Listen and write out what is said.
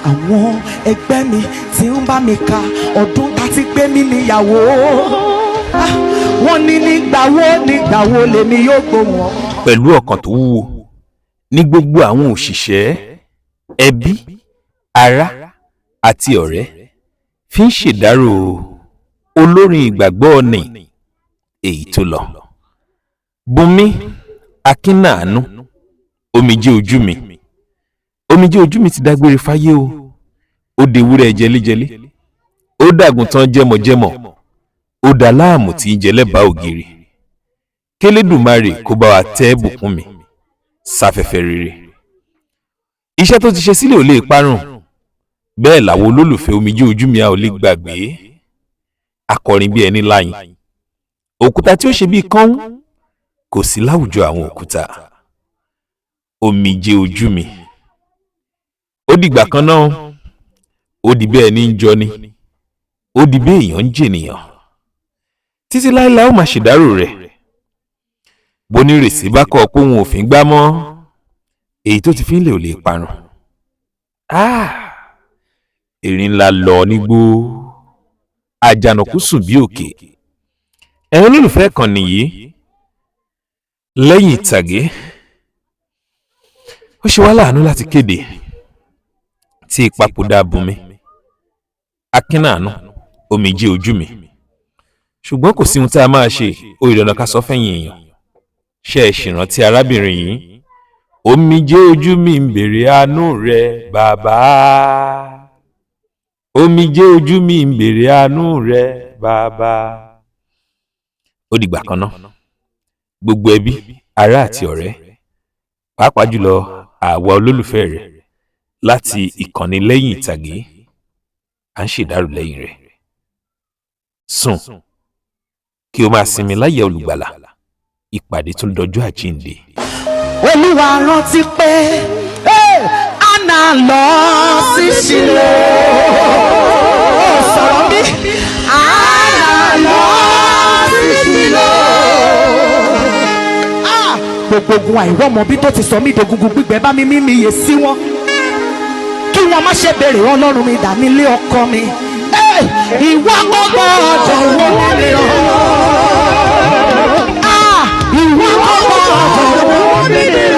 Àwọn ẹgbẹ́ mi tí ń bá mi ka ọdún tá ti gbé mi níyàwó. Ah, wọ́n ní nígbà wo nígbà wo lèmi yóò gbóhùn ọ. Pẹ̀lú ọkàn tó wúwo ní gbogbo àwọn òṣìṣẹ́, ẹbí, ará àti ọ̀rẹ́ fi ń ṣèdárò olórin ìgbàgbọ́ nì èyí tó lọ, Bùnmi Akínàánú Omijé Ojú Mi. Omijé Ojú Mi ti dágbére fáyé o. Ó dewúrẹ́ jẹlíjẹlí, ó dàgùntàn jẹmọ̀jẹmọ̀, ó dà láàmú tí ń jẹ lẹ́bàá ògiri. Kélédùmarè kó bá wa tẹ́ Bùkúnmi sáfẹ́fẹ́ rere. Iṣẹ́ tó ti ṣe sílẹ̀ ò lè parun, bẹ́ẹ̀ làwọn olólùfẹ́ Omijé Ojú Mi a ò lè gbàgbé akọrin bí ẹni láyìn. Òkúta tí ó ṣe bíi kọ́ún kò sí láwùjọ àwọn òkúta. Omijé Ojú Mi, ó dìgbà kan náà, ó di bẹ́ẹ̀ ní ń jọni, ó di bí èèyàn ń jènìyàn. Títí láéláé ó máa ṣèdárò rẹ̀. Bonírèsí bá kọ́ pé òun ò fi gbá mọ́, èyí tó ti fi ń lè ò lè parun. Ah! Erin ńlá lọ nígbó, àjànàkú sùn bí òkè. Ẹ̀yin olólùfẹ́ kan nìyí lẹ́yìn ìtàgé, ó ṣe wá láàánú láti kéde tí ìpapòdà Bùnmi Akínàánú Omijé Ojú Mi. Ṣùgbọ́n kò sí ohun tá a máa ṣe, ó ìdọ̀nà ká sọ fẹ́yìn èèyàn. Ṣe é ṣèrántí arábìnrin yìí? Omijé ojú mi ń bèrè àánú rẹ bàbá, omijé ojú mi ń bèrè àánú rẹ bàbá. Ó dìgbà kan náà, gbogbo ẹbí, ará àti ọ̀rẹ́, pàápàá jùlọ àwa olólùfẹ́ rẹ̀ láti ìkànnì Lẹ́yìn Ìtàgé, à ń ṣèdárò lẹ́yìn rẹ̀. Sùn kí o máa sinmi láyà olùgbàlà. Ìpàdé tún dọjọ́ àjíǹde. Olúwa rántí pé, hey, Anna lọ sí Ṣílò. Ó sọ̀rọ̀ mi. Anna lọ sí Ṣílò. Ah! Gbogbo ogun àìrọ́mọbí tó ti sọ mí dogungun gbígbẹ, bá mi mímí iye sí wọn. Kí wọ́n má ṣe béèrè Ọlọ́run mi dà nílé ọkọ mi. Hey! Ìwọ kò gbọ́dọ̀ wọ́n mi rán. Ah! Ìwọ kò gbọ́dọ̀ wọ́n mi rán.